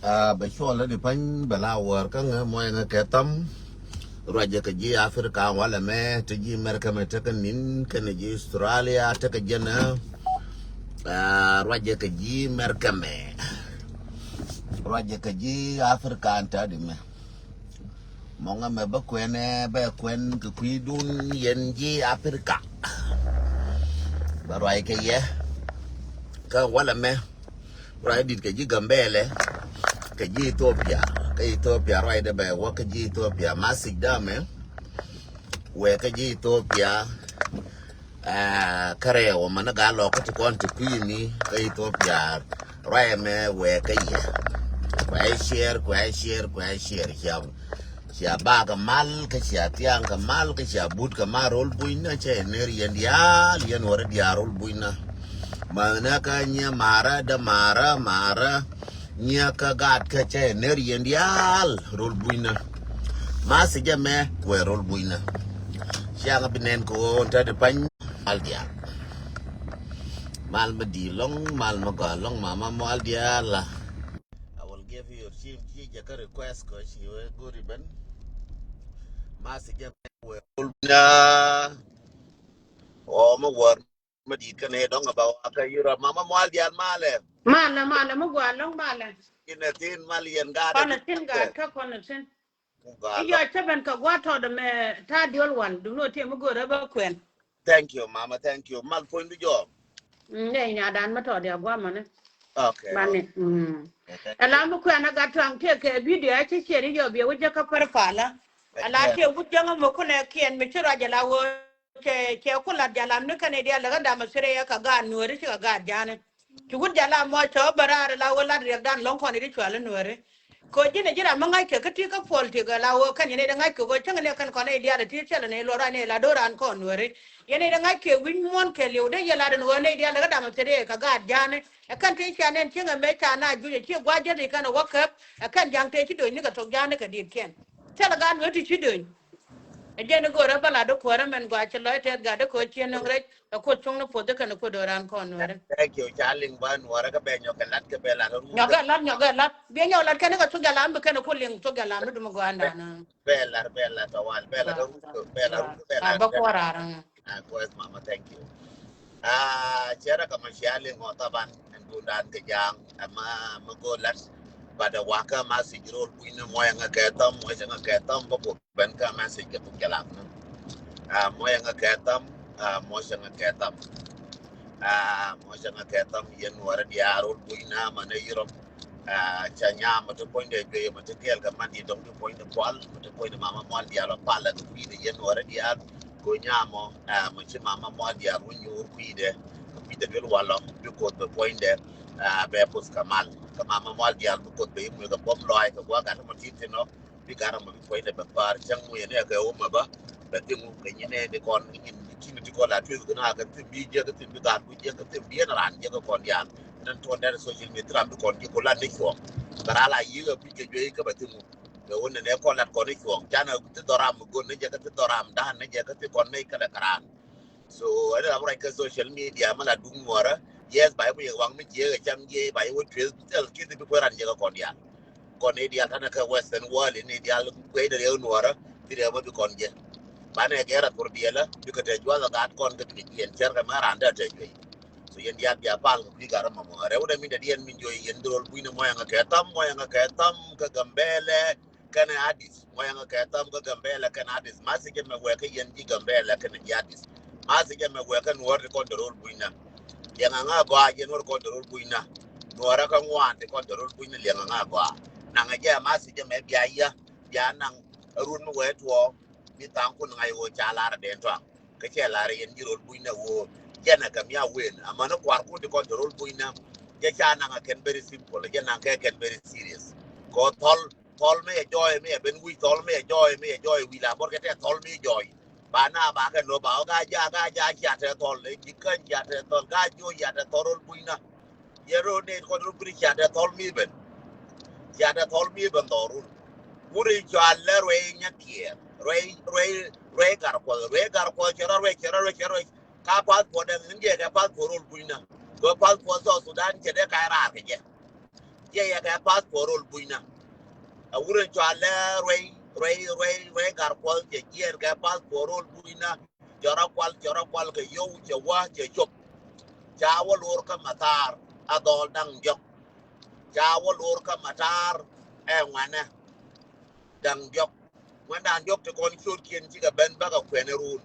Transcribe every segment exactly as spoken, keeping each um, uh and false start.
Ah, ba chol di pany bela war ka nga moy nga ketam. Ruaje ka ji Africa wala me, te ji America me te ka nin, kene ji Australia te ka jena. Ah, ruaje ka ji America me. Ruaje ka ji Africa anta di me. Mo nga me ba kwen, ba kwen ke kwidun yen ji Africa. Ba ruai ke ye. Ka wala me. Ruai dit ke ji Gambele. Ke ji Ethiopia. Ke Ethiopia ruai de ba wa ke ji Ethiopia. Masik da me. We ke ji Ethiopia. Ah, kare wa mana ga lo ka ti kon ti kwini, ka Ethiopia. Ruai me we ka ye. Kwa share, kwa share, kwa share. Sia, sia ba ka mal, ka sia tiang ka mal, ka sia but ka mal, rol buina, che ner yen dial, yen wara dial rol buina. Mana ka nya mara, da mara, mara. Nya ka gat ka che ner yen dial, rol buina. Masik ja me, we rol buina. Sia nga binen ko, nta de pany. Mal dial. Mal ma di long, mal ma ga long, mama mal dial. I will give you chi, chi ja ka request ko chi we guri ben. Masik ja me we rol buina. O ma war ma di ka ne dong ba wa ka yura mama mal dial male. Male, male, ma gwa long male. Ina tin mal yen ga. Kona tin ga ka kona tin. Iyo, chaban ka gwa to de me ta diol wan, du no tie mo gore ba kwen. Thank you, mama, thank you. Mal point du jo. Mm, ne nya dan ma to de gwa mane. Okay. Mane. Mm. Ala mo kwen aga tang tie ke video a chi share yo bi wuja ka par pala. Ala tie wuja mo kune kien mi chira jala wo. Che, che ku lat jalam ni kane dia laga dama sire ya ka ga nuori chi ka ga jane. Chi wut jalam mo cho bara la wo lat riak dan long koni di chwa la nuori. Ko jine jira ma ngai ke ka ti ka pol ti ga la wo kan yene da ngai ke go chang ne kan kone dia da ti chela ne lo ra ne la do ran ko nuori. Yene da ngai ke win mon ke liu de ya la den wo ne dia laga dama sire ka ga jane. E kan te cha nen chinga me cha na ju ye chi gwa je di kan wa kap. E kan jang te chi do ni ka tok jane ka di ken. Chela ga nuori ti chi do. E jeni gore ba lad kuor men gwa chi loi tet ga de ko chien nong rech, e ko chung no pode kan ko doran ko nuore. Thank you, Charlie, ba nuore ka be nyoke lat ka be lat ru. Nyoke lat, nyoke lat. Be nyo lat kan ka chung ga lam be kan ko ling chung ga lam du mo gwa nda na. Be lat, be lat, awal, be lat ru, be lat ru, be lat. Ba ko rara. Ah, koes, mama, thank you. Ah, chera ka ma shia li ngo taban, en dundan ke jang, ama, ma go lat, bada waka message rol buina mo yanga ketam, mo yanga ketam, ba ko ben ka message ke tuk jalam, no? Ah, mo yanga ketam, ah, mo yanga ketam. Ah, mo yanga ketam, yen wara dia rol buina, mana Europe. Ah, cha nyamo te point de jwe, mo te kel ka man di dong te point de kwal, mo te point de mama mwal dial pala ke kwide yen wara dial. Ko nyamo, ah, mo chi mama mwal dial wun yur kwide. Kwide bil walo, bi ko be point de, ah, be pus ka mal. Ka mama mwal dial bi ko be mu ka bom loi ka gwa ga mo ti ti no. Bi gara ma bi point de be par chang mu yene ke o ma ba. Be ti mu ke nyine de kon nyin ti mi ti ko la tu na ka ti bi je ka ti bi gar ku je ka ti bi na ran je ka kon dial. Nan to der social media ram bi kon je ko la ni ko. Bara la yi ga bi ke je ka be ti mu. Ke won ne ko la kon ni ko. Jana ti doram go ne je ka ti doram da ne je ka ti kon ne ka la karan. So, ada apa ka social media mala dung wara. Yes, bai bu ye wang mi je cham je bai wo twel tel ki bi ko ran je ka kon dial. Kon ne dial tana ka Western world ne dial kwai da yau nuara, ti da ma bi kon je. Ba ne gera por diala, bi ka te jwa ga gat kon ka ti yen cher ka ma ran da te jwe. So yen dial bia pal ko ki gara ma mo. Re wo da min da dien min jo yen drol buina mo yanga ketam, mo yanga ketam ka Gambele, kene Addis. Mo yanga ketam ka Gambele kene Addis. Message me weka yen ji Gambele kene ji Addis. Message me weka nuara kon drol buina. Yanga nga ba yen nuara kon drol buina. Nuara ka ngwan te kon drol buina yanga nga ba. Nanga je message me bia ya, bia nang run me wetwo. Bi tang kun ngai wo cha lar den twang. Ka che lar yen ji rol buina wo. Jana ka mia wen. Amana kwar kun te kon drol buina. Je cha nanga ken very simple. Je nanga ken very serious. Ko thol, thol me joy me ben wi thol me joy me joy wi la bor ke te thol me joy. Ba na ba ke no ba ga ja ga ja cha te thol le ji kan cha te thol ga jo ya te thol rol buina. Ye ro ne ko rol buina cha te thol mi ben. Cha te thol mi ben do rol. Uri cha le rwe nya kie. Rwe, rwe, rwe gar ko, rwe gar ko, chero rwe, chero rwe, chero rwe. Ka passport de nge ka passport rol buina. Ko passport so Sudan che de ka ra ke je. Cie ya ke passport rol buina. A wurun cwale Ruei, Ruei, Ruei, Ruei Garkuoth, cie cie ke passport rol buina. Coro kwal, coro kwal ke yo, cie wa, cie cop. Ca wa lor ka matar, a dol dang jok. Ca wa lor ka matar, e ngwane. Dang jok. Ngwen dang jok ti kon ciot kien ci ka ben ba ka kwen e run.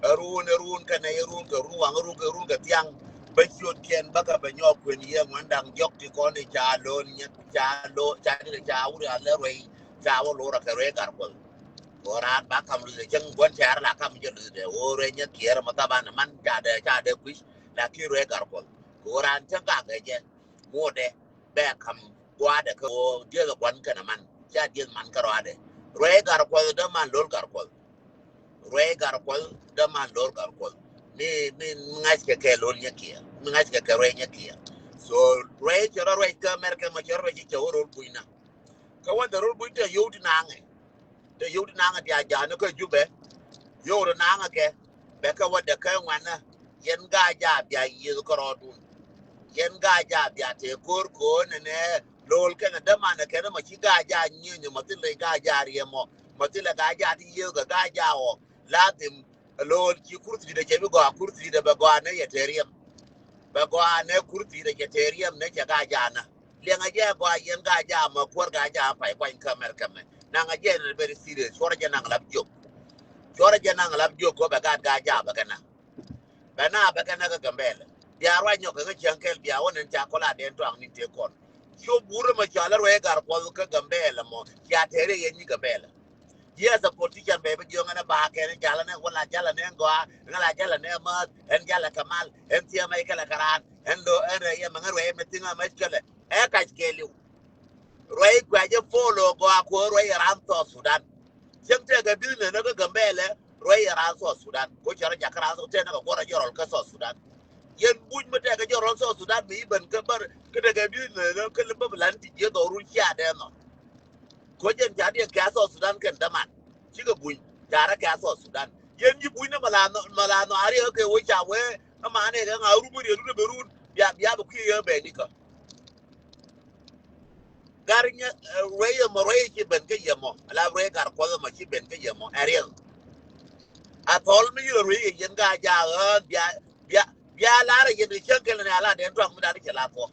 E run, e run, ka ne e run, ka run wang, e run, ka run, ka tiang. Ba ciot kien ba ka ba nyok kwen ye ngwen dang jok ti kon e ca lo ni ca lo, ca ni ca wuri a le Ruei, ca wa lor ka Ruei Garkuoth. Ko ran ba kam lu de ceng gwen ca la kam je lu de. O Ruei Nyakier ma taban man ca de, ca de kwis, la ki Ruei Garkuoth. Ko ran ceng ka ke je. Mode, be kam, kwade ke o, die ke kwan ke na man. Ca die man ke rode. Ruei Garkuoth de man Lol Garkuoth. Ruei Garkuoth de man Lol Garkuoth. Mi, mi ngach ke ke Lol Nyakier. Mi ngach ke ke Ruei Nyakier. So, Ruei coro Ruei ke Amerika ma coro Ruei ci coro rol buina. Ka wa de rol buina yo di nange. Te yod nang dia jana ke Jube. Yod nang ke. Be ke wa de ke ngwana. Yen ga ja bia yil ko rodun. Yen ga ja bia te kor ko ne ne. Lol ke ne de man ke ne ma ci ga ja nyi nyi ma ti le ga ja riemo. Ma ti le ga ja ti yil ga ga ja o. Latim lol ci kursi de ce bi go kursi de be go ne ye te riem. Be go ne kursi de ce te riem ne ce ga ja na. Liang a je go a yen ga ja ma kwar ga ja pai kwany kamer kamer. Nang a je ne very serious. Cwar je nang lap jok. Cwar je nang lap jok ko be ga ga ja be kana. Be na be kana ka Gambela. Bia rwa nyok ka chiang kel bia won en ca kola den twang ni te kon. Cho bure ma chala Ruei Garkuoth ka Gambela mo. Cia tere yen ni Gambela. Yes, a politician be be jong ana ba ke ne jala ne wala jala ne ngo, ngala jala ne ma, en jala kamal, en tia mai kala karan, en lo en re ya mangar we me tinga mai kala. E ka ke liu. Ruei kwa je follow go a ko Ruei ran to Sudan. Sem te ga business na ga Gambela, Ruei ran to Sudan. Ko chara ja kara so te na ga gora jorol ka so Sudan. Yen buj ma te ga jorol so Sudan bi ban ka bar ka daga business na ka limba blanti je do ru cia de no. Ko jen ca die ka so Sudan ken daman. Ci ga buin. Ca ra ka so Sudan. Yen ji buin na malano, malano ari ke wo ca we. Ama ne ga nga ru buri ru be run. Bia, bia ba kwi ya be ni ka. Gar nya, eh, Ruei ma Ruei ci ben ke yemo. Ala Ruei Garkuoth ma ci ben ke yemo. Ariel. A tol mi yiro Ruei yen ga ja, eh, bia, bia, bia la ra yen ke kel ne ala den twang mi da ke la ko.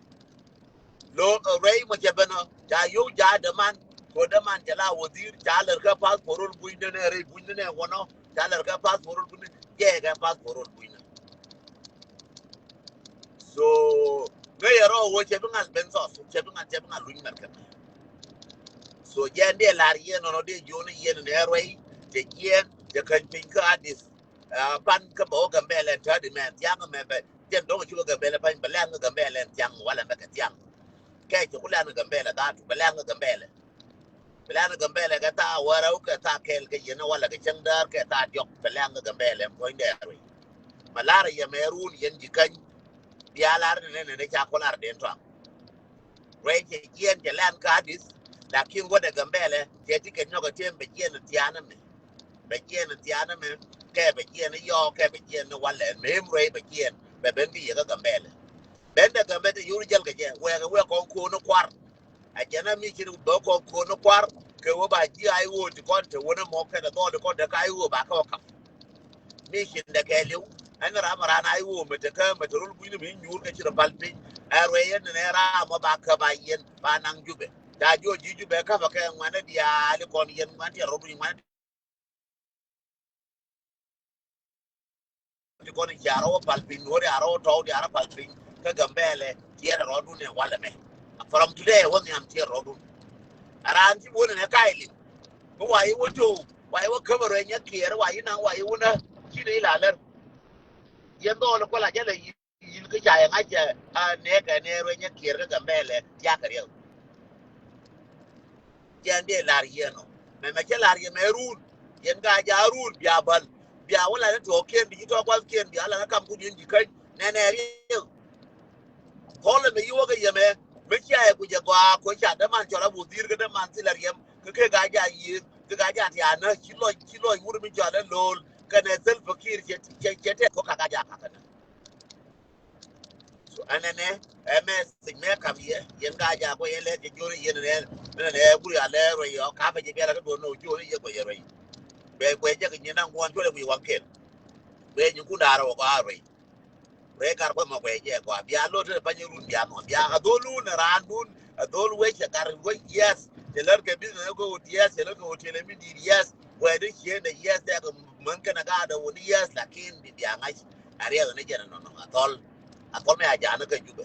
Lo, eh, Ruei ma ce beno, ca yo ja de man, ko de man ce la wazir, ca ler ka passport rol buin ne, Ruei buin ne wono, ca ler ka passport rol buin ne, je ka passport rol buin ne. So, nge yero wo ce bi ngal ben so, ce bi ngal, ce bi ngal luny mer ka. So, je nde lar yen no de jo ne yen ne Ruei, ce yen, ce kan pin ka Addis, ah, pan ka bo Gambela ta di men, yang me be, Jen dong ci Gambela pany, ba leng Gambela en tiang, wala me ke tiang. Ke ci ku leng Gambela datu, ba leng Gambela. Ba leng Gambela ke ta wara u ke ta kel ke yen, wala ke ceng dar ke ta diok, ba leng Gambela en point de Ruei. Ma lar ye me run yen ji kany. Bia lar ne ne ne ca ku lar den twang. Ruei ce jien ce leng ka Addis, lakin wode Gambela, ce ti ke nyoga tem be jien tiane me. Be jien tiane me, ke be jien yo, ke be jien wala me Ruei be jien, be ben ki ye ka Gambela. Ben de Gambela te yur jal ke je, we ke we kon ko no kwar. A jana mi kiri be kon ko no kwar, ke we ba ji ai wo ti kon te wona mo ke de do de kon de kai wo ba ko kam. Mi kin de ke liu, en ra ma ra na ai wo me te ke me te rul bu ni mi nyur ke ci de pal pi. A Ruei yen ne ra mo ba ke ba yen, ba nang Jube. Ta jo ji Jube ka ba ke ngwane dia li kon yen ngwan ti ro bu ni ngwan ti kon jaro pal piny, wori aro to di ara pal piny, ka Gambela, tier ro du ne wala me. From today, woni am tier ro du. Aran ti woni ne kaili. Ko wa yi wo to, wa yi wo ka Ruei Nyakier, wa yi na, wa yi wo na, ki ne la ler. Yen do ko la jale yi. Yin ke ca ya nga ca, a, ne ke ne Ruei Nyakier ke Gambela, ya ke riel. Jen de lar yen no. Me me ke lar yen me run. Yen ga ja run, bia bal. Bia wala ne to kien, bi to kwal kien, bia la na kam ku yin di kai. Ne ne riel. Kole me yi wo ke ye me, me ca ya ku je gwa, ko ca de man cola bu dir ke de man ti lar yem. Ke ke ga ja yi, ke ga ja ti ana, ci lo, ci lo wur mi cola lol. Ke ne sel fakir ce, ce, ce te ko ka ga ja ka ke ne. So, Anene, e message me kam ye, yen ga ja ko ye le je joni yen ne, ne ne buri ale ro yo, ka be je bia la ko no joni ye ko ye ro. Be ko je ke ni na ngwan jole mi wan ken. Be ni ku na ro ko a ro. Be kar ko ma ko je ko. Bia lo te pa ni run bia mo. Bia a dolu na ran dun, a dolu we che kar we yes. Te lar ke business ko yes, te lar ke hotel mi di yes. We de che de yes de ko man kana ga da woni yes lakin bi bia ngai. Are ne je no no atol. Akol me a jana ka Juba.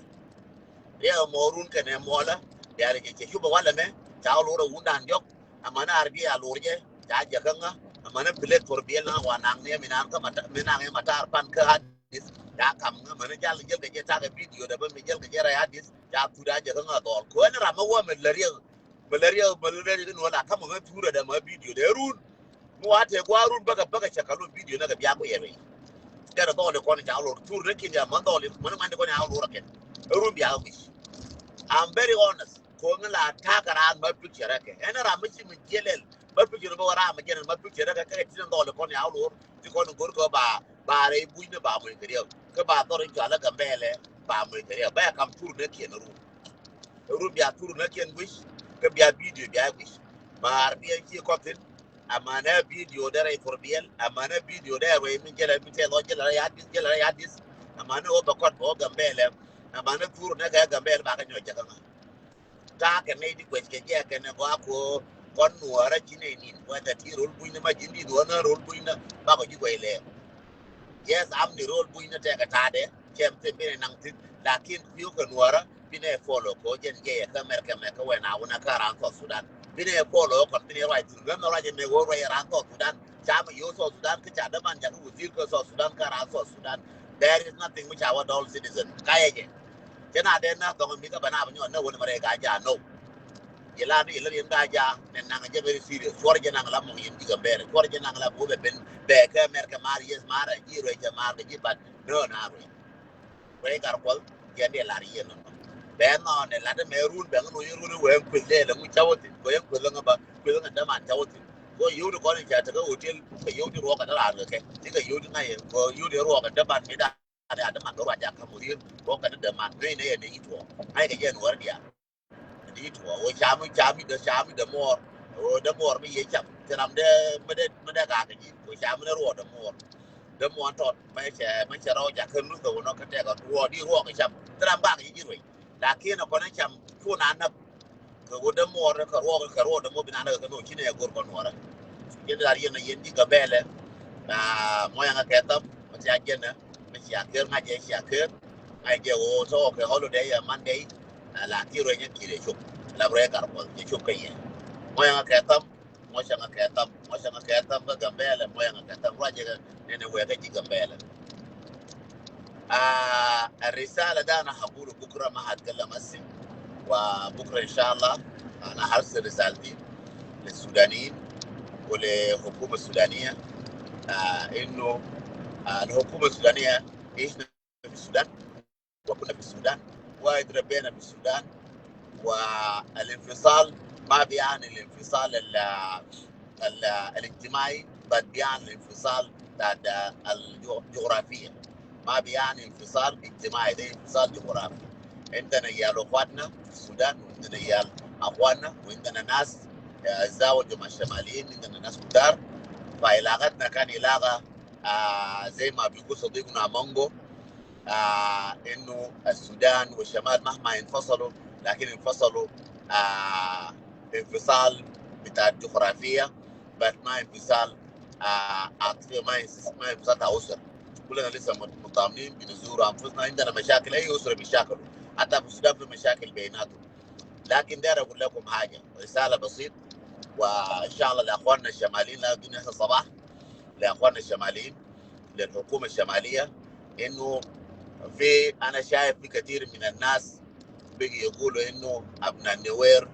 Ria mo run kene mola, ya re che Juba wala me, cha lo ro undan jok, amana arbi a lo je, cha ja kanga, amana plate for biel na wa nang ne mi nang ka mata, mi nang e matar pan ka Addis, ya kam nga, amana jal jel ka je ta ka video da ba mi jel ka je ra Addis, cha tu da ja kanga dol. Ko ne ra ma wa me la ria, malaria, malaria ni wala kama nga tura da ma video de run. Mu ate kwa run baga baga chakalo video na ga bia ko yere. Kara dole kon ja lo tur ne kin ya man dole man man kon ya lo ken. Run bia ko. I'm very honest. Ko nga la ta kara ma picture ke. Ena ra ma chi mi jelel. Ma picture ba ra ma jelel ma picture ke ke tin dole kon ya lo. Ti kon gor ko ba ba re buine ba mo kere. Ke ba dore jala Gambele ba mo kere. Ba kam tur ne kin run. Run bia tur na ken wish, ke bia video bia wish. Mar bia ki kotin, amana video de rai for biel, amana video de rai mi jela mi te lo jela ya dis, jela ya dis. Amana o ba kot bo Gambele, amana tur na ga Gambele ba ka nyo jaga nga. Ta ke ne di kwes ke je ke ne ko ko kon nuara chine nin, ko ta ti rol buina ma jindi do na rol buina, ba ko ji ko ile. Yes, am ni rol buina te ka ta de, kem te bine nang tin, lakin piu ka nuara, bine follow ko jen je ka America me ka wena una ka ran South Sudan. Bine follow ko bine right tin, gam right me go right ran South Sudan. Chama yo South Sudan ka cha da man ja ka wazir ka South Sudan ka ran South Sudan. There is nothing which our dual citizen. Kaya je. Kena de na dong mi ka bana banyo na wona mare ka ja no. Yela ni yela yen ka ja ne nang je very serious. Suar je nang la mo yen diga bere. Suar je nang la mo be ben be ka America mar yes mar ji ro je mar ji bat. No na ro. Ko e kar kwal, yen de lar yen no. Be no ne la de me run be no yen run we en kwel de la mu chawotin, ko yen kwel nga ba, kwel nga de man chawotin. Ko yu de ko ne cha ta ka hotel, ko yu de ro ka da la ke. Ti ka yu de nga ye, ko yu de ro ka de ban mi da, da de man ro ja ka mu yen, ko ka de man ne ne ne itwo. Ai ka yen war dia. Di tuo, o cham, cham de, cham de mor. O de mor mi ye cham. Te nam de, me de, me de ka ke ji. O cham de ro de mor. De mor tot, me che, me che ro ja ke nu ke no ke te ka ro di ro ke cham. Te nam ba ke ji ro. Lakin ko ne cham ku na na. Ke o de mor ke ro, ke ro de mor bi na na ke no chine gor ko no ra. Yen da yen yen di Gambele. Na mo yang ke tam, mo cha jen na. Me cha ker nga je cha ker. Nga je o so ke holiday ya Monday. La ki ro nya ki re chup. La bre kar ko ki chup ke ye. Mo yang ke tam, mo chang ke tam, mo chang ke tam ka Gambele, mo yang ke tam wa je ne ne we ke ji Gambele. آه، الرسالة ده أنا هقوله بكرة، ما هتكلم هسي. وبكرة إن شاء الله أنا هرسل رسالتي للسودانيين وللحكومة السودانية، آه، إنه، آه، الحكومة السودانية، عشنا في السودان وكنا في السودان واتربينا في السودان، والانفصال ما بيعني الانفصال ال-، ال-، الاجتماعي، بل بيعني الانفصال بتاع الجغرافية، ما بيعني انفصال اجتماعي، ده انفصال جغرافي. عندنا عيال اخواتنا في السودان، وعندنا عيال اخواننا، وعندنا ناس، آه، اعزاء والجماعة الشماليين، عندنا ناس كتار. فعلاقتنا كان علاقة، آه، زي ما بيقول صديقنا مانجو، آه، انه السودان والشمال مهما انفصلوا، لكن انفصلوا، آه، انفصال بتاع جغرافية، بس ما انفصال، آه، عاطفي، ما انفص-، ما انفصال بتاع اسر. كلنا لسه مت-، متضامنين، بنزور انفسنا، عندنا مشاكل، اي اسره مشاكل، حتى في السودان في مشاكل بيناتهم. لكن داير اقول لكم حاجه، رساله بسيط، وان شاء الله لاخواننا الشماليين، لا الدنيا هسه صباح، لاخواننا الشماليين، للحكومه الشماليه، انه في، انا شايف في كثير من الناس بيجي يقولوا انه ابناء النوير،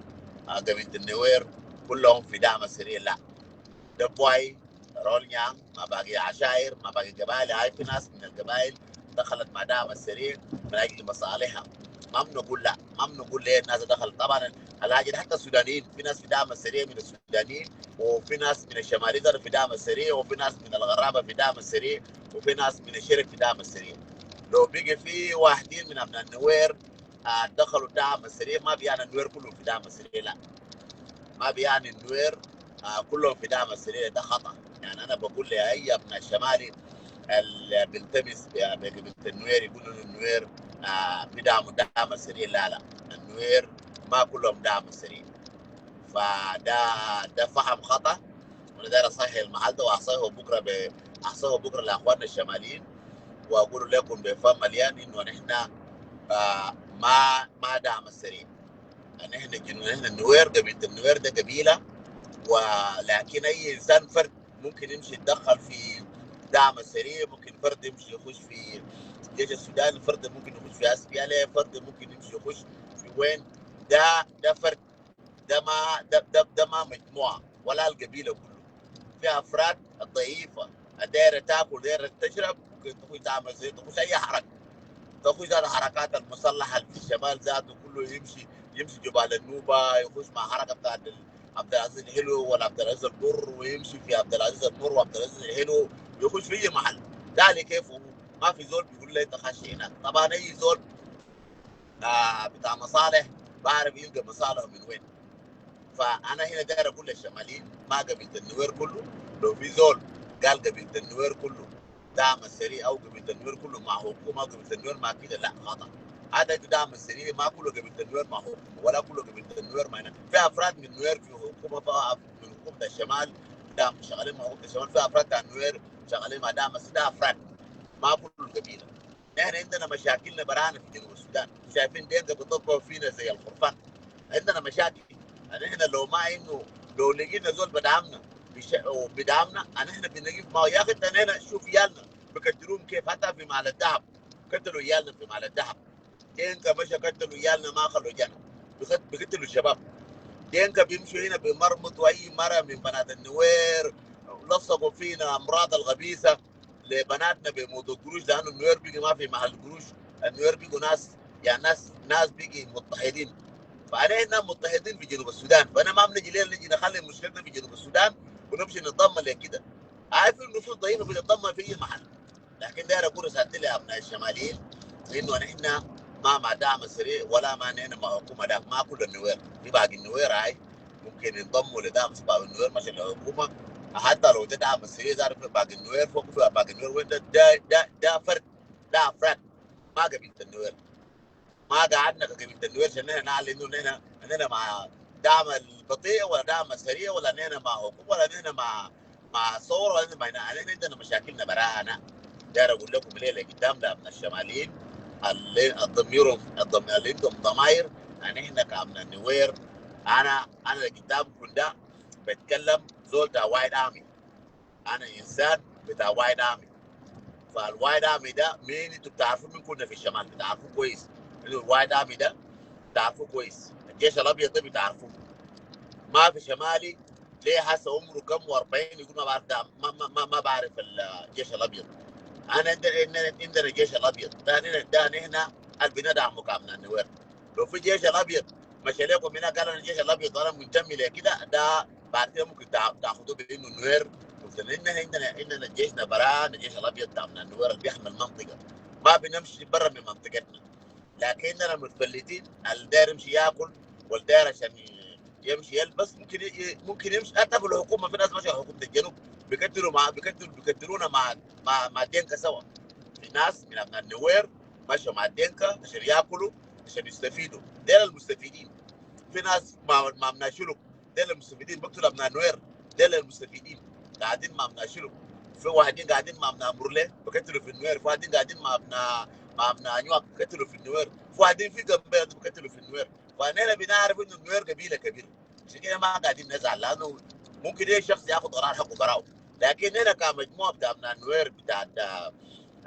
آه، قبيله النوير كلهم في دعم السريع. لا، ده بواي رول نيانج، ما باقي عشائر، ما باقي قبائل. هاي في ناس من القبائل دخلت مع دعم السريع من اجل مصالحها. ما بنقول لا، ما بنقول ليه الناس دخلت. طبعا الحاجه دي حتى السودانيين، في ناس في دعم السريع من السودانيين، وفي ناس من الشماليين في دعم السريع، وفي ناس من الغرابه في دعم السريع، وفي ناس من الشرق في دعم السريع. لو بقي في واحدين من أبناء النوير، آه، دخلوا الدعم السريع، ما بيعني النوير كلهم في دعم السريع، لا. ما بيعني النوير، آه، كلهم في دعم السريع، ده خطأ. يعني، أنا بقول لأي أبناء شمالي اللي بيلتمس ب-، بقبيلة النوير، يقولوا إنه النوير، آه، بيدعموا الدعم السريع، لا، لا. النوير ما كلهم دعم السريع. فده، ده فهم خطأ، وأنا داير أصحح المحل ده، وأصححه بكرة ب-، أصححه بكرة لأخواننا الشماليين، وأقول لكم بفم مليان إنه نحن، آه، ما، ما دعم السريع. نحن جنو-، نحن النوير، قبيلة النوير ده قبيلة، ولكن أي إنسان فرد ممكن يمشي يتدخل في دعم السريع، ممكن فرد يمشي يخش في الجيش السوداني، فرد ممكن يخش في اس بي ال، فرد ممكن يمشي يخش في وين. ده، ده فرد، ده ما، ده، ده، ده ما مجموعة ولا القبيلة كله. في أفراد ضعيفة، دايرة تاكل، دايرة تشرب، ممكن تخش تعمل زي، تخش أي حركة. تخش الحركات المسلحة اللي في الشمال ذاته كله، يمشي، يمشي جبال النوبة، يخش مع حركة بتاعت ال-، عبد العزيز الحلو ولا عبد العزيز البر، ويمشي في عبد العزيز البر وعبد العزيز الحلو، يخش في أي محل. ده على كيفه، ما في زول بيقول لي تخش هناك. طبعًا أي زول، آه، بتاع مصالح بعرف يلقى مصالحه من وين. فأنا هنا داير أقول للشماليين، ما قبيلة النوير كله. لو في زول قال قبيلة النوير كله دعم السريع أو قبيلة النوير كله مع حكومة أو قبيلة النوير ما كده، لا، خطأ. هذا دعم السريع ما كله قبيلة النوير مع حكومة، ولا كله قبيلة النوير مع هنا. في أفراد من النوير في حكومة، في أف-، من حكومة الشمال دعم، شغالين مع حكومة الشمال. في أفراد بتاع النوير شغالين مع دعم، بس ده أفراد، ما كل القبيلة. نحن عندنا مشاكلنا برانا في جنوب السودان، شايفين دينكا بيطبقوا فينا زي الخرفان. عندنا مشاكل. نحن لو ما إنه، لو لقينا زول بدعمنا بش-، وبدعمنا، نحن بنقف معه. يا أخي، أنت هنا شوف عيالنا بيقتلوهم كيف، حتى في محل الذهب قتلوا عيالنا في محل الذهب. دينكا مشى قتلوا عيالنا، ما خلوا جنة. بيقت-، بيقتلوا الشباب. دينكا بيمشوا هنا بيمرمطوا أي مرة من بنات النوير، لصقوا فينا أمراض الخبيثة لبناتنا بموضوع قروش، لأنه النوير بقي ما في محل قروش. النوير بقوا ناس، يعني، ناس، ناس بقي مضطهدين. فأنا هنا مضطهدين في جنوب السودان، فأنا ما بنجي ليه نجي نخلي مشكلتنا في جنوب السودان ونمشي نتضامن لكده. هاي في نفوس ضعيفة بتتضامن في أي محل. لكن داير أقول رسالتي لأبناء الشماليين إنه نحن ما مع دعم السريع ولا ما نحن مع حكومة داك، ما كل النوير، في باقي النوير هاي ممكن ينضموا لدعم سباب النوير مشى للحكومة. حتى لو ده دعم السريع، ذات في باقي النوير، فوق في باقي النوير وين ده، ده، ده، ده فرد، ده أفراد، ما قبيلة النوير. ما قعدنا كقبيلة النوير عشان نحن نعلن إنه نحن، نحن مع دعم البطيء ولا دعم السريع ولا نحن مع حكومة ولا نحن مع، مع ثورة ولا نحن مع هنا. نحن عندنا مشاكلنا برانا. داير أقول لكم الليلة قدام ده أبناء الشماليين اللي الضميرهم، الضم-، اللي عندهم ضماير، يعني إحنا كأبناء النوير، أنا، أنا اللي قدامكم ده بتكلم زول بتاع وايت آرمي. أنا إنسان بتاع وايت آرمي. فالوايت آرمي ده مين؟ انتوا بتعرفوه، مين كنا في الشمال بتعرفوه كويس. انتوا الوايت آرمي ده بتعرفوه كويس. الجيش الأبيض ده بتعرفوه. ما في شمالي ليه هسه عمره كم وأربعين يقول ما بعرف ده، ما، ما، ما، ما بعرف الجيش الأبيض. أنا عندنا، عندنا، عندنا الجيش الأبيض. ده نحن، ده نحن اللي بندعمه كأبناء النوير. لو في جيش الأبيض مشى لكم هنا قال: "أنا الجيش الأبيض وأنا منتمي لكده"، ده بعد كده ممكن تا-، تاخدوه بإنه نوير. قلت لنا: "إحنا عندنا، عندنا جيشنا برانا، الجيش الأبيض بتاعنا النوير اللي بيحمي المنطقة. ما بنمشي برا من منطقتنا." لكن عندنا متفلتين، اللي داير يمشي ياكل، واللي داير عشان ي-، يمشي يلبس، ممكن ي-، ممكن يمشي حتى في الحكومة. في ناس مشوا حكومة الجنوب، بيقتلوا مع، بيقتلوا، بيقتلونا مع، مع، مع دينكا سوا. في ناس من أبناء النوير مشوا مع دينكا عشان ياكلوا، عشان يستفيدوا. ديل المستفيدين. في ناس مع، مع أبناء شلوك، ديل المستفيدين، بقتلوا أبناء نوير، ديل المستفيدين. قاعدين مع أبناء شلوك. في واحدين قاعدين مع أبناء مرلي، بقتلوا في النوير. في واحدين قاعدين مع أبناء، مع أبناء أنيواك، بقتلوا في النوير. في واحدين في قبيلة، بقتلوا في النوير. فنحن بنعرف إنه النوير قبيلة كبيرة. عشان كده ما قاعدين نزعل، لأنه ممكن أي شخص ياخد قرار حقه براو. لكن نحن كمجموعة بتاع أبناء النوير بتاع ال-،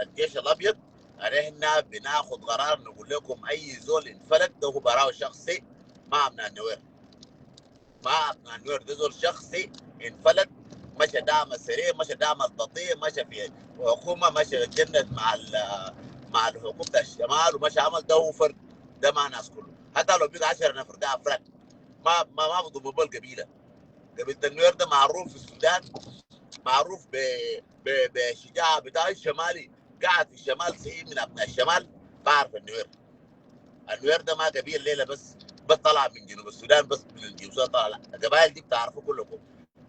الجيش الأبيض، نحن بناخد قرار نقول لكم أي زول انفلت ده هو براو شخصي، ما أبناء النوير. ما أبناء النوير، ده زول شخصي انفلت، مشى دعم السريع، مشى دعم البطيء، مشى في حكومة، مشى جند مع ال-، مع الحكومة بتاع الشمال، ومشى عمل، ده هو فرد، ده ما ناس كله. حتى لو بقى عشرة نفر، ده أفراد. ما، ما، ما بضم بالقبيلة. قبيلة النوير ده معروف في السودان، معروف ب-، ب-، بالشجاعة بتاع الشمالي. قاعد في الشمال، صحيح، من أبناء الشمال، بعرف النوير. النوير ده ما قبيلة ليلة بس، بس طلع من جنوب السودان، بس من جنوب السودان طلع، لا. القبائل دي بتعرفوا كلكم،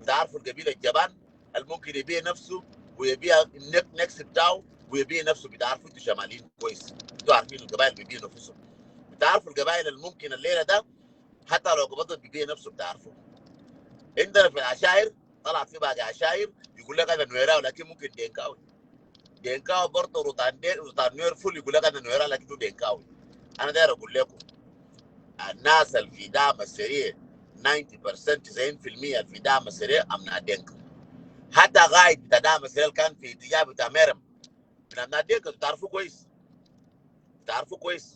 بتعرفوا القبيلة الجبان اللي ممكن يبيع نفسه ويبيع النك-، نكس بتاعه ويبيع نفسه، بتعرفوا انتوا شماليين كويس، انتوا عارفين القبائل بيبيعوا نفسهم، بتعرفوا القبائل اللي ممكن الليلة ده حتى لو قبضت بيبيع نفسه، بتعرفوا. عندنا في العشائر، طلع في بعض عشائر يقول لك: "انا نويراوي"، لكن ممكن دينكاوي. دينكاوي برضه، روتان دي-، روتان نوير فول يقول لك: "انا نويراوي"، لكن هو دينكاوي. انا داير اقول لكم، الناس اللي في دعم السريع، ناينتي بيرسنت، تسعين في المية اللي في دعم السريع ابناء دينكا. حتى قائد بتاع دعم السريع اللي كان في اتجاه بتاع ميرم، من ابناء دينكا، تعرفوا كويس، تعرفوا كويس.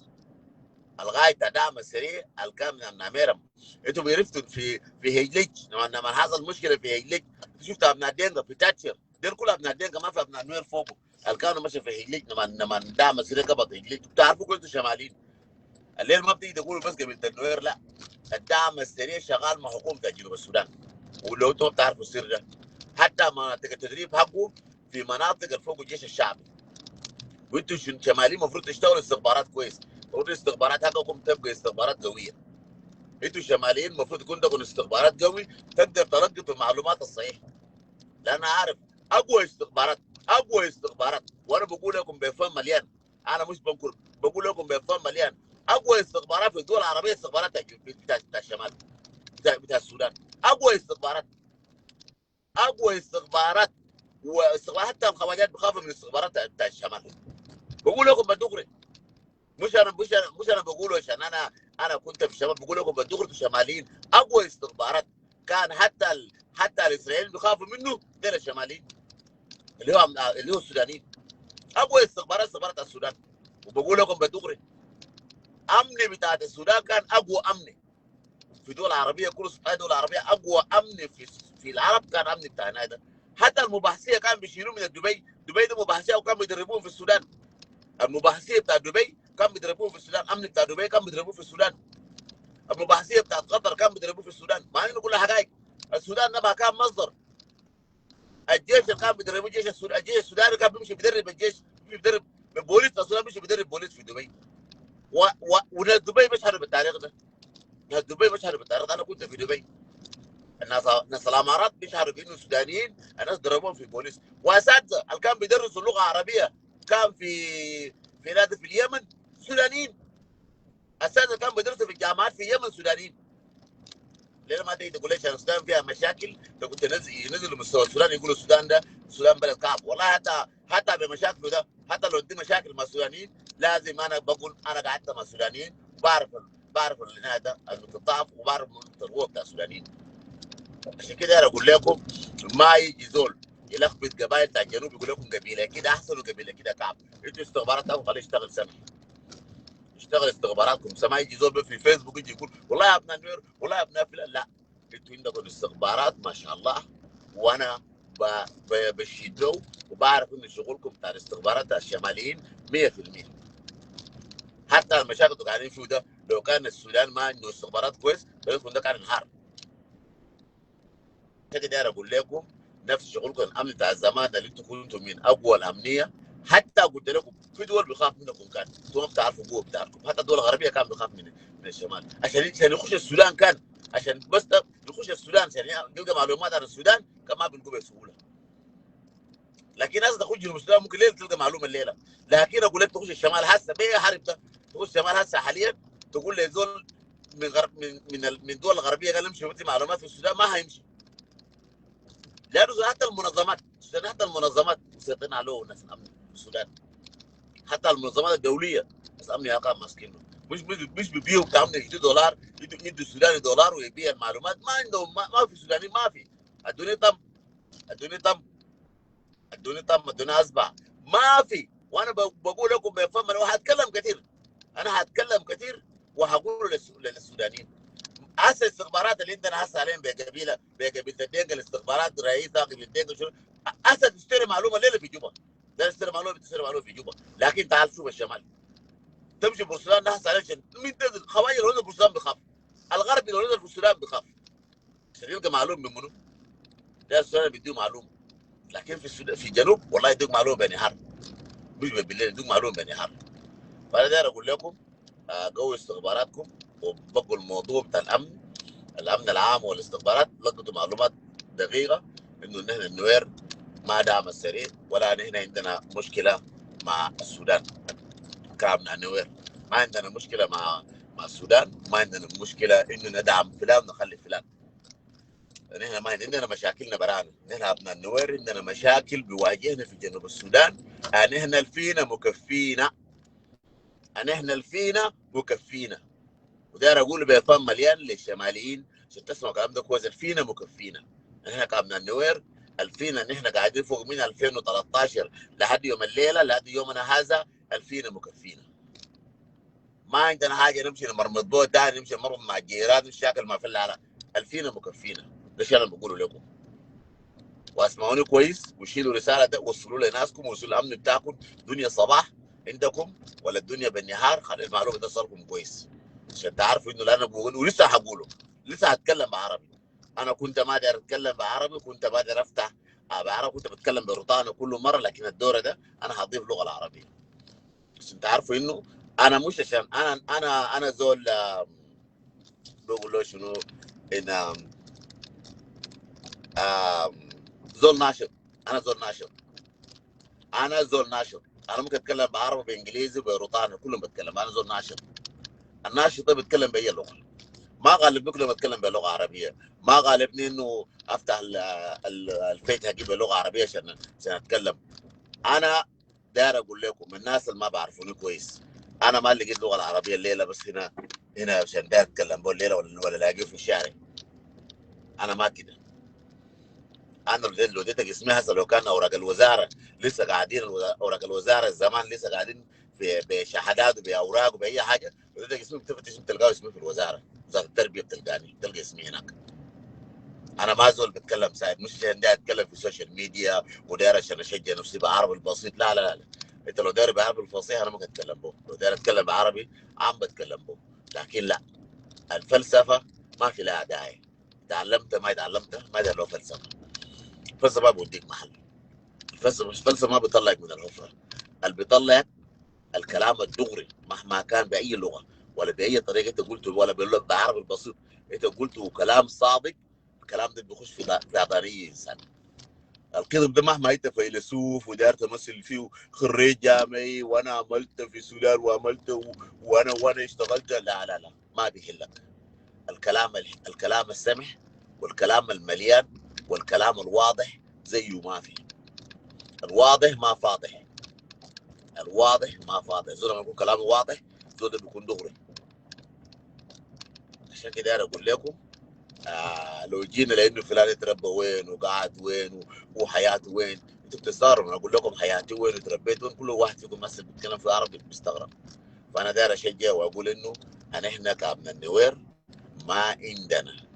القائد بتاع دعم السريع اللي كان من ابناء ميرم. انتوا عرفتوا في، في هيجليج، لما، لما حصل مشكله في هيجليج، شفت ابناء دينكا في تاتشر، ديل كلها ابناء دينكا، ما في ابناء نوير فوقه. اللي كانوا مشوا في هيجليج، لما، لما دعم السريع قبض هيجليج، تعرفوا كويس انتوا شماليين. الليل ما بتيجي تقولوا بس قبيلة النوير، لا. الدعم السريع شغال مع حكومة جنوب السودان. ولو انتوا ما بتعرفوا السر ده، حتى مناطق التدريب حقه في مناطق اللي فوق الجيش الشعبي. وانتوا شن-، شماليين المفروض تشتغلوا استخبارات كويس. المفروض الاستخبارات حقكم تبقى استخبارات قوية. انتوا شماليين المفروض يكون عندكم استخبارات قوي، تقدر تلقط المعلومات الصحيحة. لأن أنا عارف أقوى استخبارات، أقوى استخبارات، وأنا بقول لكم بفم مليان، أنا مش بنكر، بقول لكم بفم مليان، أقوى استخبارات في الدول العربية استخبارات بتاع، بتاع، بتاع الشمال، بتاع، بتاع السودان. أقوى استخبارات، أقوى استخبارات، واستخبارات حتى الخواجات بخافوا من الاستخبارات بتاع، بتاع الشمال. بقول لكم بالدغري، مش أنا، مش أنا، مش أنا بقوله عشان أنا، أنا كنت في الشمال، بقول لكم بالدغري، انتوا شماليين أقوى استخبارات. كان حتى ال-، حتى الإسرائيليين بيخافوا منه، ديل الشماليين. اللي هو، اللي هو السودانيين. أقوى استخبارات، استخبارات السودان. وبقول لكم بالدغري، أمن بتاعت السودان كان أقوى أمن في دول عربية، كل ستة دول عربية، أقوى أمن في، في العرب كان أمن بتاع هنا ده. حتى المباحثية كان بيشيلوه من الدبي، دبي ده مباحثية، وكان بيدربوهم في السودان. المباحثية بتاع دبي كان بيدربوهم في السودان، أمن بتاع دبي كان بيدربوه في السودان. المباحثية بتاعت قطر كان بيدربوه في السودان. ما نقول حقائق. السودان ده ما كان مصدر. الجيش اللي كان بيدربوه، الجيش السود-، الجيش السوداني كان بيمشي بيدرب الجيش، بيمشي بيدرب البوليس، السودان بيمشي بيدرب بوليس في دبي. و-، و-، وناس دبي بيشهدوا بالتاريخ ده. ناس دبي بيشهدوا بالتاريخ ده، أنا كنت في دبي. الناس، ناس الإمارات بيشهدوا بأنه السودانيين الناس ضربوهم في بوليس. وأساتذة اللي كان بيدرسوا اللغة العربية كان في، في نادي في اليمن سودانيين. أساتذة كان بيدرسوا في الجامعات في اليمن سودانيين. ليه ما تيجي تقول لي عشان السودان فيها مشاكل، تقول تنزل، ينزلوا مستوى السودان، يقولوا السودان ده، السودان بلد كعب؟ والله حتى، حتى بمشاكله ده، حتى لو دي مشاكل مع السودانيين، لازم أنا بقول أنا قعدت مع السودانيين، بعرف ال-، بعرف النهاية ده النقطة الضعف، وبعرف نقطة القوة بتاع السودانيين. عشان كده أنا أقول لكم، ما يجي زول يلخبط قبائل بتاع الجنوب، يقول لكم قبيلة كده أحسن وقبيلة كده كعب. انتوا استخباراتكم خليه يشتغل سمح، يشتغل استخباراتكم سمح. يجي زول في فيسبوك يجي يقول: "والله يا ابناء نوير، والله يا ابناء فلان". لا، انتوا عندكم استخبارات ما شاء الله، وانا ب-، ب-، بشيد له، وبعرف انه شغلكم بتاع الاستخبارات بتاع الشماليين مية في المية. حتى المشاكل اللي قاعدين فيه ده، لو كان السودان ما عنده استخبارات كويس، بلدكم ده كان انهار. كده داير اقول لكم، نفس شغلكم الامن بتاع زمان ده اللي انتوا كنتوا من اقوى الامنيه. حتى قلت لكم في دول بيخاف منكم، كان انتوا ما بتعرفوا قوه بتاعتكم. حتى الدول الغربيه كان بيخاف من، من الشمال، عشان، عشان يخش السودان كان، عشان بس ده يخش السودان عشان يلقى معلومات عن السودان، كان ما بيلقوا بسهوله. لكن هسه تخش جنوب السودان ممكن ليله تلقى معلومه الليله. لكن اقول لك تخش الشمال هسه بيه حرب ده، تخش الشمال هسه حاليا، تقول لي زول من غرب، من، من ال-، من دول الغربيه قال امشي ودي معلومات في السودان، ما هيمشي. لانه حتى المنظمات، السودان حتى المنظمات مسيطرين عليه ناس الامن في السودان. حتى المنظمات الدوليه ناس امن يا كان ماسكينه. مش، مش، مش بيبيعوا بتاع امن، يدوا دولار، يدوا، يدوا السوداني دولار ويبيع المعلومات. ما عندهم، ما، ما في سوداني، ما في. الدنيا تم، الدنيا تم، الدنيا تم، الدنيا اصبح ما في. وانا ب-، بقول لكم بفم، انا هتكلم كتير، انا هتكلم كتير وهقول للس-، للسودانيين. هسه الاستخبارات اللي عندنا هسه حاليا بقبيله، بقبيله الدينكا، الاستخبارات رئيسها قبيله الدينكا شنو؟ هسه تشتري معلومه الليله في جوبا، ده تشتري معلومه، بتشتري معلومه في جوبا. لكن تعال شوف الشمال، تمشي بورسودان ده هسه عليك شنو؟ من تنزل خواجه لو نزل بورسودان بيخاف، الغربي لو نزل بورسودان بيخاف. عشان يلقى معلوم من منو؟ ده السودان بيديه معلوم. لكن في السودان، في الجنوب، والله يديك معلومه بنهار. مش بالليل، يدوك معلومة بالنهار. فأنا داير أقول لكم، آه، قووا استخباراتكم، وبقوا الموضوع بتاع الأمن، الأمن العام والاستخبارات، لقطوا معلومات دقيقة إنه نحن النوير ما دعم السريع، ولا نحن عندنا مشكلة مع السودان. كابنا النوير ما عندنا مشكلة مع، مع السودان، ما عندنا مشكلة إنه ندعم فلان ونخلي فلان. نحن ما عندنا مشاكلنا برانا. نحن أبناء النوير عندنا مشاكل بيواجهنا في جنوب السودان. آه، نحن الفينا مكفينا. آه، نحن الفينا مكفينا. وداير أقول بفم مليان للشماليين عشان تسمعوا الكلام ده كويس. الفينا مكفينا. نحن كأبناء النوير، الفينا نحن قاعدين فوق من ألفين وتلتاشر لحد يوم الليلة، لحد يومنا هذا، الفينا مكفينا. ما عندنا حاجة نمشي نمرمط بو تاني، نمشي نمرمط مع الجيران، نشاكل مع فلان. لا، الفينا مكفينا. ده الشيء اللي أنا بقوله لكم. واسمعوني كويس، وشيلوا الرسالة ده، وصلوا لناسكم، وصلوا الأمن بتاعكم. دنيا صباح عندكم ولا الدنيا بالنهار، خلي المعلومة ده تصلكم كويس. عشان تعرفوا إنه اللي أنا بقوله، ولسه هقوله، لسه هتكلم بعربي. أنا كنت ما داير أتكلم بعربي، كنت ما داير أفتح بعربي، كنت بتكلم بروتانا كل مرة، لكن الدورة ده أنا هضيف اللغة العربية. عشان تعرفوا إنه أنا مش عشان أنا، أنا، أنا زول، آم، بقول له شنو؟ إن، آم، آم، زول ناشط. أنا زول ناشط. أنا زول ناشط. أنا ممكن أتكلم بعربي، بإنجليزي، بروتانا، كلهم بتكلم. أنا زول ناشط. الناشط ده بيتكلم بأي لغة. ما غالبني كل ما أتكلم بلغة عربية. ما غالبني إنه أفتح ال-، ال-، الفيس حقي بلغة عربية عشان، عشان أتكلم. أنا داير أقول لكم، الناس اللي ما بعرفوني كويس، أنا ما لقيت اللغة العربية الليلة بس هنا، هنا عشان داير أتكلم بو الليلة ولا، ولا لاقيه في الشارع. أنا ما كده. أنا لو اديت، لو اديتك اسمي هسه، لو كان أوراق الوزارة لسه قاعدين، الوزا-، أوراق الوزارة زمان لسه قاعدين في، بشهادات وبأوراق وبأي حاجة، لو اديتك اسمي بتفتش، بتلقاه اسمي في الوزارة، وزارة التربية بتلقاني، بتلقى اسمي هناك. أنا ما زول بتكلم سايد، مش عشان داير أتكلم في السوشيال ميديا وداير عشان أشجع نفسي بعربي البسيط، لا، لا، لا، لا. أنت لو داير بعربي الفصيح أنا ما بتكلم بو، لو داير أتكلم بعربي عم بتكلم بو، لكن لا، الفلسفة ما في لها داعي. تعلمت ما تعلمت، ما داير له فلسفة. الفلسفة ما بوديك محل. الفلسفة، الفلسفة ما بتطلعك من الحفرة. اللي بيطلعك الكلام الدغري، مهما كان بأي لغة ولا بأي طريقة أنت قلته، ولا بال-، بالعربي البسيط أنت قلته كلام صادق، الكلام ده بيخش في ض-، في عضاني إنسان. الكذب ده مهما أنت فيلسوف وداير تمثل فيه خريج جامعي، وأنا عملت في السودان وعملت و-، وأنا، وأنا اشتغلت، لا، لا، لا، ما بيحلك. الكلام ال-، الكلام السمح والكلام المليان والكلام الواضح زيه ما في. الواضح ما فاضح. الواضح ما فاضح. زول لما يكون كلامه واضح، زول ده بيكون دغري. عشان كده أنا أقول لكم، آه، لو جينا لأنه فلان اتربى وين وقعد وين و-، وحياته وين، انتوا بتستغربوا. أنا أقول لكم حياتي وين وتربيت وين، كل واحد فيكم مثلا بيتكلم في عربي بيستغرب. فأنا داير أشجع وأقول إنه أنا، إحنا كابناء النوير ما عندنا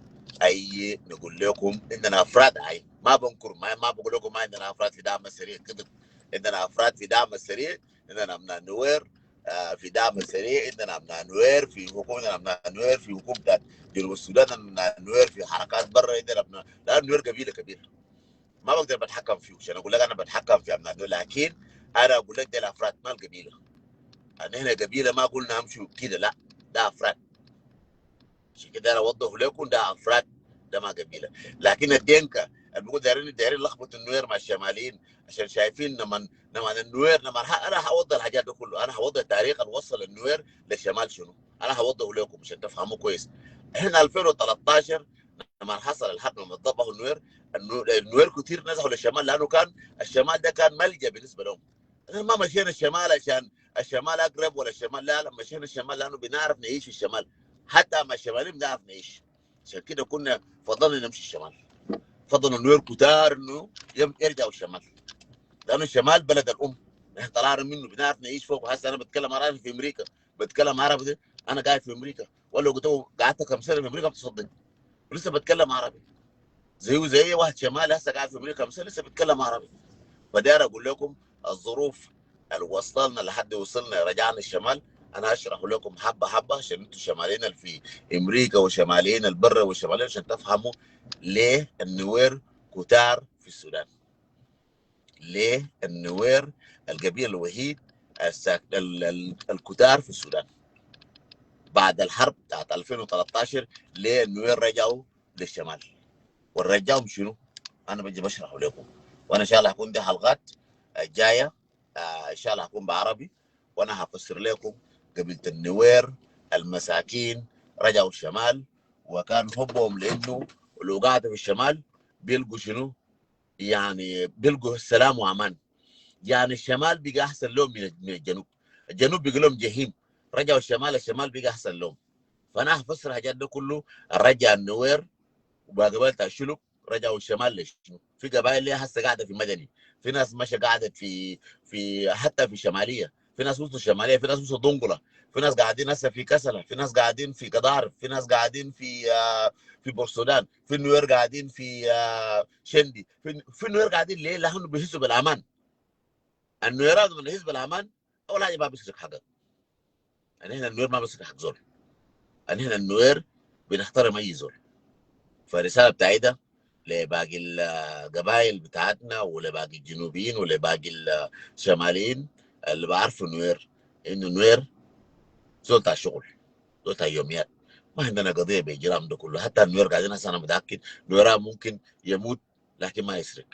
أي، نقول لكم عندنا أفراد، أي ما بنكر، ما، ما بقول لكم ما عندنا أفراد في دعم السريع، كذب. عندنا أفراد في دعم السريع، عندنا أبناء نوير، آه، في دعم السريع، عندنا أبناء نوير في حكومة، عندنا أبناء نوير في حكومة بتاعت جنوب السودان، عندنا أبناء نوير في حركات برا، عندنا أبناء، لا، نوير قبيلة كبيرة. ما بقدر بتحكم فيه عشان أقول لك أنا بتحكم في أبناء نوير، لكن أنا أقول لك ديل أفراد، ما القبيلة. يعني إحنا قبيلة ما قلنا أمشوا كده، لا، ده أفراد. عشان كده أنا أوضح لكم ده أفراد، ده ما قبيلة. لكن الدينكا اللي بيقول دايرين، دايرين يلخبطوا النوير مع الشماليين، عشان شايفين لما، لما النوير، لما ه-، أنا هوضح الحاجات ده كله، أنا هوضح التاريخ اللي وصل النوير للشمال شنو. أنا هوضح لكم عشان تفهموا كويس. إحنا ألفين وتلتاشر لما حصل الحرب، لما اتضبحوا النوير، النو-، النوير كتير نزحوا للشمال، لأنه كان الشمال ده كان ملجأ بالنسبة لهم. إحنا ما مشينا الشمال عشان الشمال أقرب ولا الشمال، لا، لا، مشينا الشمال لأنه بنعرف نعيش في الشمال. حتى مع الشماليين بنعرف نعيش. عشان كده كنا فضلنا نمشي الشمال. فضلوا النوير كتار إنه يم-، يرجعوا الشمال. لأنه الشمال بلد الأم. نحن طلعنا منه، بنعرف نعيش فوق. هسه أنا بتكلم عربي في أمريكا، بتكلم عربي ده، أنا قاعد في أمريكا. ولا لو قلت له قعدت كم سنة في أمريكا ما بتصدق. ولسه بتكلم عربي. زيه زي أي واحد شمالي هسه قاعد في أمريكا مثلا لسه بيتكلم عربي. فداير أقول لكم الظروف اللي وصلنا لحد وصلنا، رجعنا الشمال. أنا هشرح لكم حبة حبة عشان انتوا شماليين اللي في أمريكا وشماليين البرة وشماليين، عشان تفهموا ليه النوير كتار في السودان. ليه النوير القبيلة الوحيد الساك-، ال-، ال-، الكتار في السودان؟ بعد الحرب بتاعت ألفين وتلتاشر، ليه النوير رجعوا للشمال؟ والرجعهم شنو؟ أنا بجي بشرحه لكم. وأنا إن شاء الله هكون دي حلقات الجاية، آه، إن شاء الله هكون بعربي، وأنا هفسر لكم قبيلة النوير المساكين رجعوا الشمال، وكان حبهم لأنه لو قعدوا في الشمال بيلقوا شنو؟ يعني بيلقوا سلام وأمان. يعني الشمال بقى أحسن لهم من، من الجنوب. الجنوب بقى لهم جحيم، رجعوا الشمال، الشمال بقى أحسن لهم. فأنا هفسر الحاجات ده كله، الرجع النوير وباقي قبائل بتاع الشلوك رجعوا الشمال لشنو؟ في قبائل ليه هسه قاعدة في مدني، في ناس مشى قعدت في، في، حتى في الشمالية، في ناس وصلوا الشمالية، في ناس وصلوا دونقلة، في ناس قاعدين هسه في كسلة، في ناس قاعدين في قضارف، في ناس قاعدين في، آه، في بورسودان، في نوير قاعدين في، آه، شندي، في، في نوير قاعدين ليه؟ لأنه بيحسوا بالأمان. النوير لما يحس بالأمان، أول حاجة ما بيسرق حقك. يعني هنا النوير ما بيسرق حق زول. يعني هنا النوير بنحترم أي زول. فالرسالة بتاعي ده لباقي القبائل بتاعتنا ولباقي الجنوبيين ولباقي الشماليين اللي بعرفوا نوير، إنه نوير زول بتاع شغل، زول بتاع يوميات. ما عندنا قضية بإجرام ده كله. حتى النوير قاعدين هسه، أنا متأكد نوير ممكن يموت لكن ما يسرق.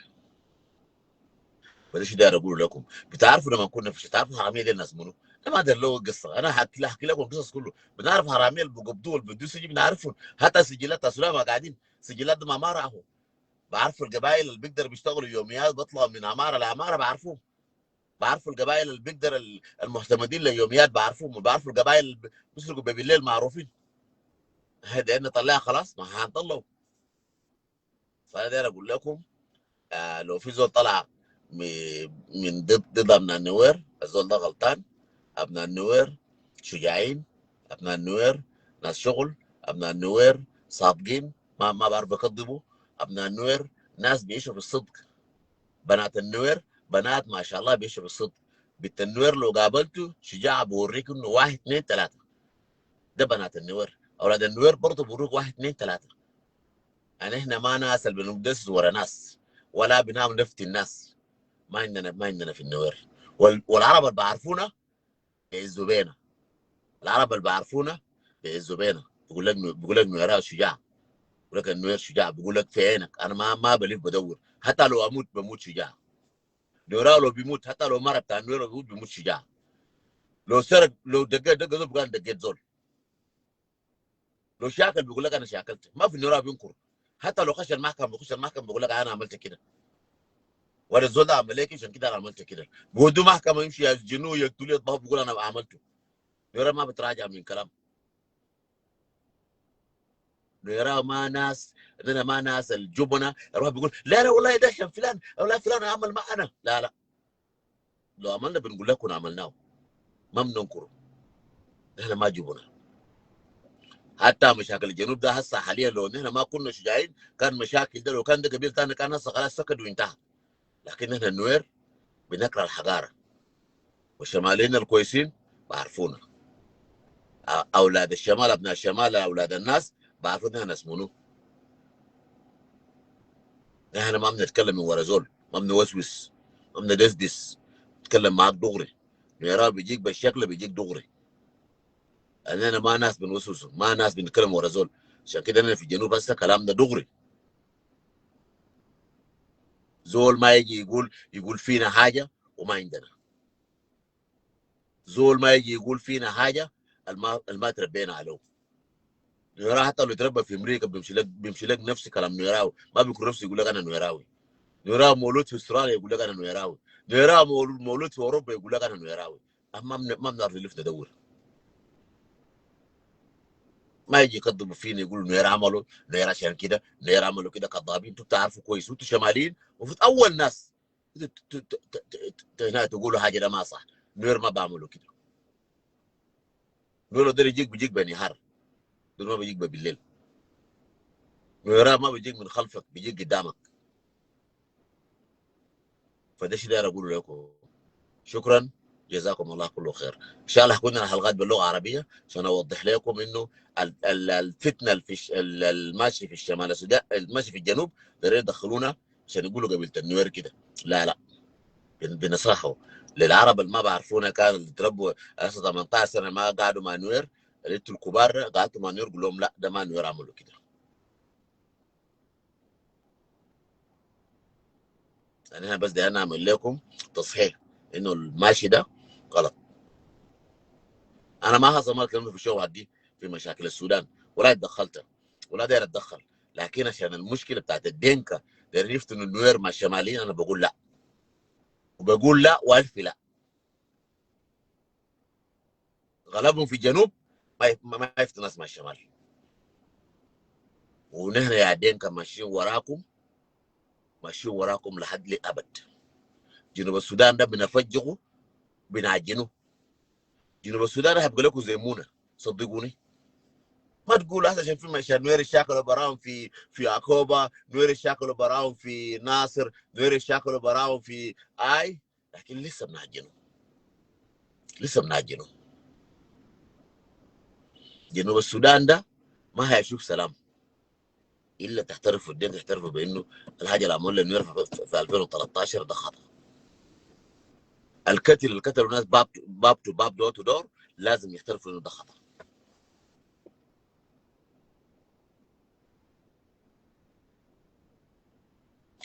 فده شي داير أقوله لكم. بتعرفوا لما كنا في، تعرفوا حرامية ديل ناس منو؟ أنا ما داير له قصة، أنا هحكي، هحكي لكم القصص كله. بنعرف حرامية اللي بيقبضوا، اللي بيدوا سجن، بنعرفهم. حتى سجلات السودان ما قاعدين، سجلات ده ما، ما راحوا. بعرفوا القبائل اللي بيقدر بيشتغلوا يوميات، بيطلعوا من عمارة لعمارة، بعرفهم. بعرفوا القبائل اللي بيقدر ال-، المعتمدين ليوميات، بعرفهم. وبعرفوا القبائل اللي بي-، بيسرقوا بالليل، معروفين. هذا نطلعها خلاص، ما هنطلعوا. فأنا داير أقول لكم، آه، لو في زول طلع م-، من ضد، ضد أبناء النوير، الزول ده غلطان. أبناء النوير شجاعين، أبناء النوير ناس شغل، أبناء النوير صادقين، ما، ما بعرف بكذبوا. أبناء النوير ناس بيعيشوا بالصدق. بنات النوير بنات ما شاء الله بيعيشوا بالصدق. بنت النوير لو قابلته شجاع بوريك إنه واحد، اتنين، تلاتة. ده بنات النوير. أولاد النوير برضه بوريك واحد، اتنين، تلاتة. يعني إحنا ما ناس اللي بنقدس ورا ناس، ولا بنعمل نفتي الناس. ما عندنا، ما عندنا في النوير. وال-، والعرب اللي بعرفونا بيعزوا بينا. العرب اللي بعرفونا بيعزوا بينا. بيقول لك نو-، بيقول لك نويراوي شجاع. بيقول لك النوير شجاع. بيقول لك في عينك. أنا ما، ما بلف بدور. حتى لو أموت بموت شجاع. نويراوي لو بيموت، حتى لو مرة بتاع نوير لو بيموت، بيموت شجاع. لو سرق، لو دقيت، دقيت زول، بيقول: "أنا دقيت زول". لو شاكل بيقول لك: "أنا شاكلت". ما في نوراوي بينكر. حتى لو خش المحكمة، بيخش المحكمة بيقول لك: "أنا عملت كده". ولا الزول ده عمل لي كده، عشان كده أنا عملت كده. بيودوه محكمة، يمشي يسجنوه، يقتلوه، يطبحوه، بيقول: "أنا عملته". نوراوي ما بتراجع من كلام. نوراوي ما ناس، إننا ما ناس الجبنة. يروح بيقول: "لا، لا، والله ده عشان فلان، والله فلان عمل، ما أنا". لا، لا. لو عملنا بنقول لكم عملناه. ما بننكره. نحن ما جبنا. حتى مشاكل الجنوب ده هسه حاليًا لو نحن ما كنا شجاعين، كان مشاكل ده، لو كان ده قبيل تاني، كان هسه خلاص سكت وانتهى. لكن نحن النوير بنكره الحقارة. والشماليين الكويسين بعرفونا. أ-، أولاد الشمال، أبناء الشمال، أولاد الناس بعرفوا نحن ناس منو. نحن ما بنتكلم من ورا زول، ما بنوسوس، ما بندسدس. نتكلم معاك دغري. نويراوي بيجيك بالشكل، بيجيك دغري. لأننا ما ناس بنوسوس، ما ناس بنتكلم ورا زول. عشان كده نحن في الجنوب هسه كلامنا دغري. زول ما يجي يقول، يقول فينا حاجة وما عندنا. زول ما يجي يقول فينا حاجة الما، الما تربينا عليه. نويراوي حتى لو اتربى في أمريكا بيمشي لك، بيمشي لك نفس كلام نويراوي. ما بيكون نفسه يقول لك: "أنا نويراوي". نويراوي مولود في أستراليا يقول لك: "أنا نويراوي". نويراوي مولود، مولود في أوروبا يقول لك: "أنا نويراوي". أما ما بن-، ما بنعرف نلف ندور. ما يجي يكذبوا فينا يقولوا: "نوير عملوا، نوير عشان كده، نوير عملوا كده". كذابين. انتوا بتعرفوا كويس، وانتوا شماليين المفروض أول ناس ت-، ت-، ت-، ت-، ت-، هنا تقولوا حاجة ده ما صح. نوير ما بعملوا كده. نوير ده يجيك، بيجيك بالنهار. ده ما بيجيك بالليل. نوير ما بيجيك من خلفك، بيجيك قدامك. فده شي داير أقوله لكم. شكرًا، جزاكم الله كل خير. إن شاء الله هكون لنا حلقات باللغة العربية عشان أوضح لكم إنه ال-، ال-، الفتنة اللي في الش-، ال-، الماشي في الشمال السودان، الماشي في الجنوب، دايرين يدخلونا عشان يقولوا قبيلة النوير كده. لا، لا. بن-، بنصحه. للعرب اللي ما بعرفونا، كان اللي اتربوا هسه تمنتاشر سنة ما قعدوا مع نوير، العيلة الكبار ده قعدتوا مع نوير، قول لهم: "لا، ده ما نوير عملوا كده." يعني أنا بس ده أنا أعمل لكم تصحيح إنه الماشي ده غلط. أنا ما هظم الكلام ده في الشو دي في مشاكل السودان، ولا اتدخلت، ولا داير أتدخل، لكن عشان المشكلة بتاعت الدينكا دايرين يفتنوا النوير مع الشماليين، أنا بقول لا، وبقول لا وألف لا. غلبهم في الجنوب، ما يف-، ما، ما يفتوا ناس مع الشمال. ونحن يا دينكا ماشيين وراكم، ماشيين وراكم لحد لأبد. جنوب السودان ده بنفجقه، بنعجنه. جنوب السودان ده هيبقى لكم زي مونة، صدقوني. ما تقول هسه عشان في، عشان نوير يشاكلوا براهم في، في عكوبة، نوير يشاكلوا براهم في ناصر، نوير يشاكلوا براهم في، أي، لكن لسه بنعجنه، لسه بنعجنه. جنوب السودان ده ما هيشوف سلام إلا تعترفوا، الدين تعترفوا بإنه الحاجة اللي عملوا لنوير في، في، في ألفين وتلتاشر ده خطأ. القتل اللي قتلوا ناس باب، باب تو باب، دور تو دور، لازم يعترفوا إنه ده خطأ.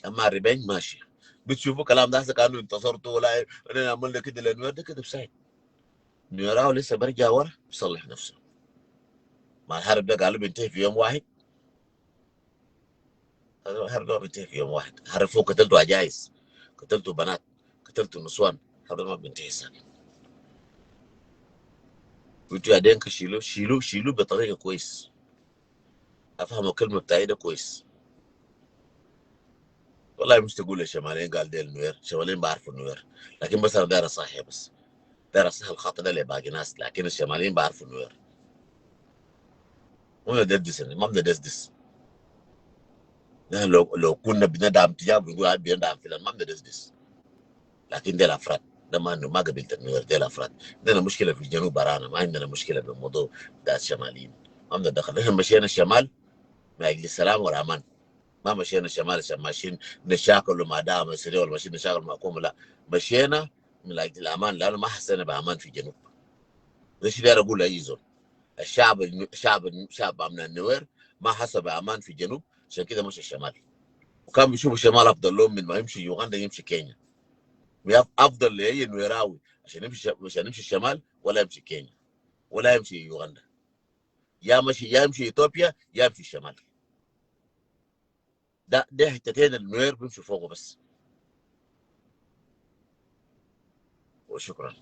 أما الريفنج ماشي. بتشوفوا كلام ده هسه كأنه انتصرتوا، ولا أنا عملنا كده لنوير، ده كده بسايد. نويراو لسه برجع ورا، بيصلح نفسه. ما الحرب ده قالوا بينتهي في يوم واحد. الحرب ده ما بينتهي في يوم واحد. حرب فوق، قتلتوا عجايز، قتلتوا بنات، قتلتوا نسوان. الحرب ده ما بينتهي ساكت. وانتوا يا دينكا شيلوا، شيلوا، شيلوا بطريقة كويس. أفهموا كلمة بتاعي ده كويس. والله مش تقول للشماليين قال ديل نوير، الشماليين بعرفوا نوير. لكن بس أنا داير أصحي بس. داير أصحي الخط ده لباقي ناس، لكن الشماليين بعرفوا نوير. ما بدنا دسدس، ما بدنا دسدس. نحن لو، لو كنا بندعم تجاه، بنقول بندعم فلان، ما بدنا دسدس. لكن ديل أفراد. ده ما إنه ما قبيلة النوير، ديل أفراد. عندنا مشكلة في الجنوب برانا، ما عندنا مشكلة بالموضوع بتاع الشماليين. ما بدنا دخل. نحن مشينا الشمال من أجل السلام والأمان. ما مشينا الشمال عشان ماشيين نشاكل مع دعم سريع ولا ماشيين نشاكل مع حكومة، لا. مشينا من أجل الأمان، لأنه ما حسينا بأمان في الجنوب. ده شيء داير أقول لأي زول. الشعب، الشعب، الشعب من النوير ما حس بأمان في الجنوب، عشان كده مشى الشمال. وكان بيشوفوا الشمال أفضل لهم من ما يمشي يوغندا، يمشي كينيا. ويا أفضل لأي نويراوي عشان يمشي، عشان يمشي الشمال ولا يمشي كينيا، ولا يمشي يوغندا. يا مشي، يا يمشي إثيوبيا، يا يمشي الشمال. ده، ده حتتين النوير بيمشوا فوقه بس. وشكرا.